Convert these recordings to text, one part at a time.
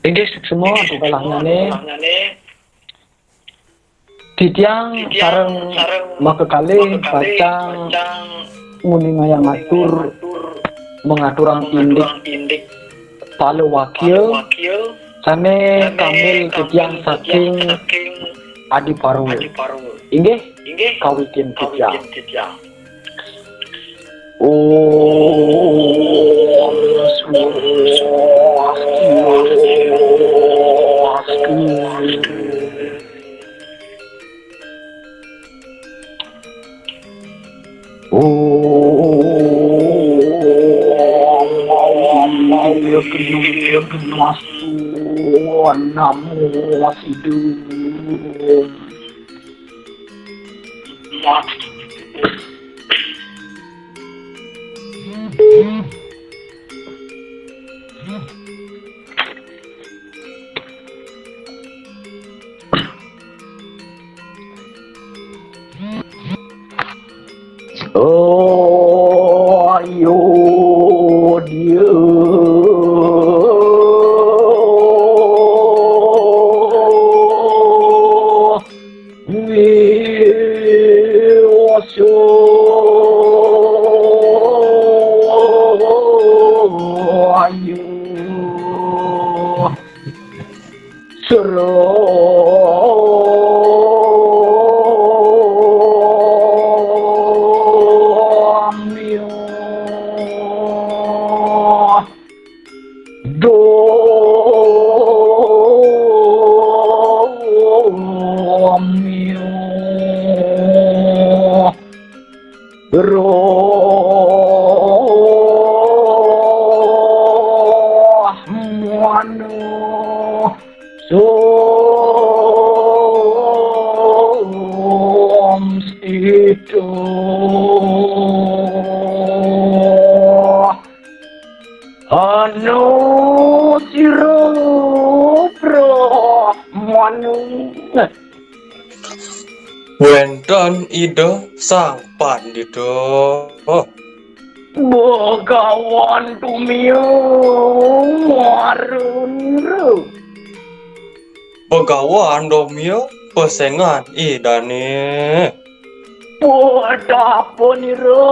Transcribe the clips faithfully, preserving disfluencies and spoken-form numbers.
Inggih suksma antuk kalahnyané. Titiang sareng makakalih pacang nguningayang atur, mangaturang indik palawakya sané kambil titiang saking Adi Parwa. Inggih, kawitin titiang. Om Swastiastu. Om Namo Sidham. Ayo dia. Wiyoso. Ayo. Sramya. Domyo. Rohmano. Som Sido. Anu sira Brahmana. Wénten Ida Sang Pandita. Begawan Tumia Marunira. Begawan Tumia pesengan Idané. Padapanira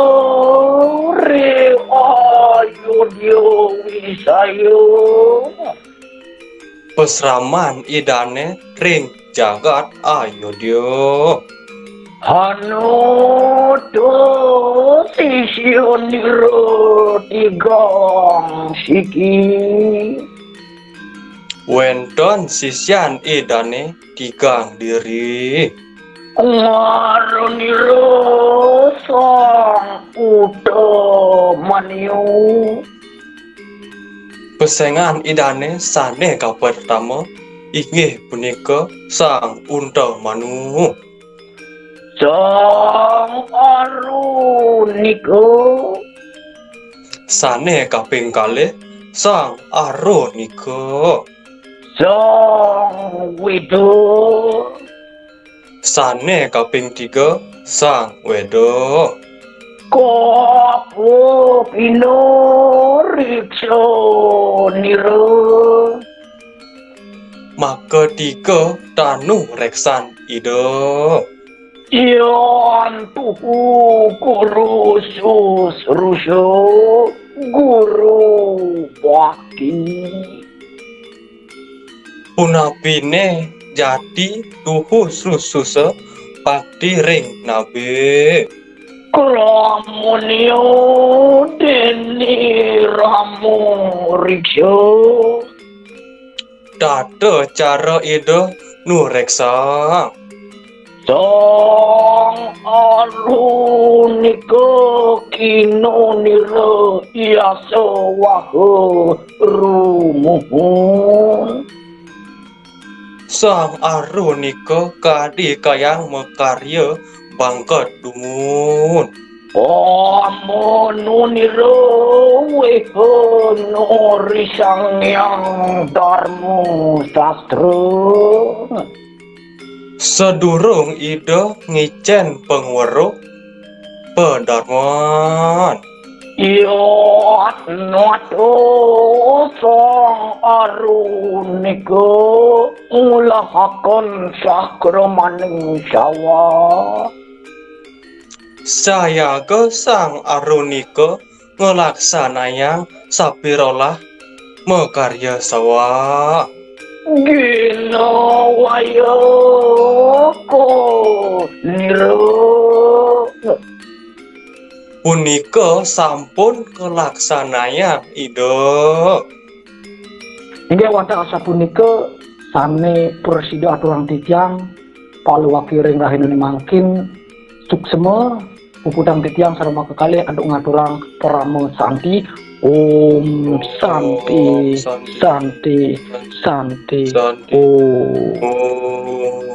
ring Ayodya Wisaya. Pasraman Idané ring jagat Ayodya. Anut sisyanira tigang siki. Wénten sisyan Idané tigang diri. Ngaranira Sang Utamanya. Pesengan Idané sané kapertama inggih punika Sang Untamanu. Sang Arunika. Sané kaping kalih Sang Arunika. Sang Weda. Sané kaping tiga Sang Weda. Kapapinariksanira. Maka tiga tanureksan Ida. Yan tuhu guru susrusa guru bakti. Punapiné jati tuhu susrusa bakti ring nabi. Kramanaya déné Rama riksa. Tata cara Ida nureksa. Sang Arunika kinanira yasa waha rumuhun. Sang Arunika kadi kayang makarya bangket dumun. Pamanunira wehana ri Sang Hyang Dharma Sastra. Sadurung Ida ngicén pangweruh padarman. Yat nat, oh, Sang Arunika ngulahaken sakramaning sawa. Sayaga Sang Arunika ngelaksanayang sapirolah makarya sawa. Gina waya ko nira. Punika sampun kalaksanayang, Ida. Inggih wantah asapunika sane prasida aturang titiang, paluwakiring rahinane mangkin suksma, puputang titiang sareng makakalih antuk ngaturang parama santi. Om Santi, Santi, Santi, Santi. Om.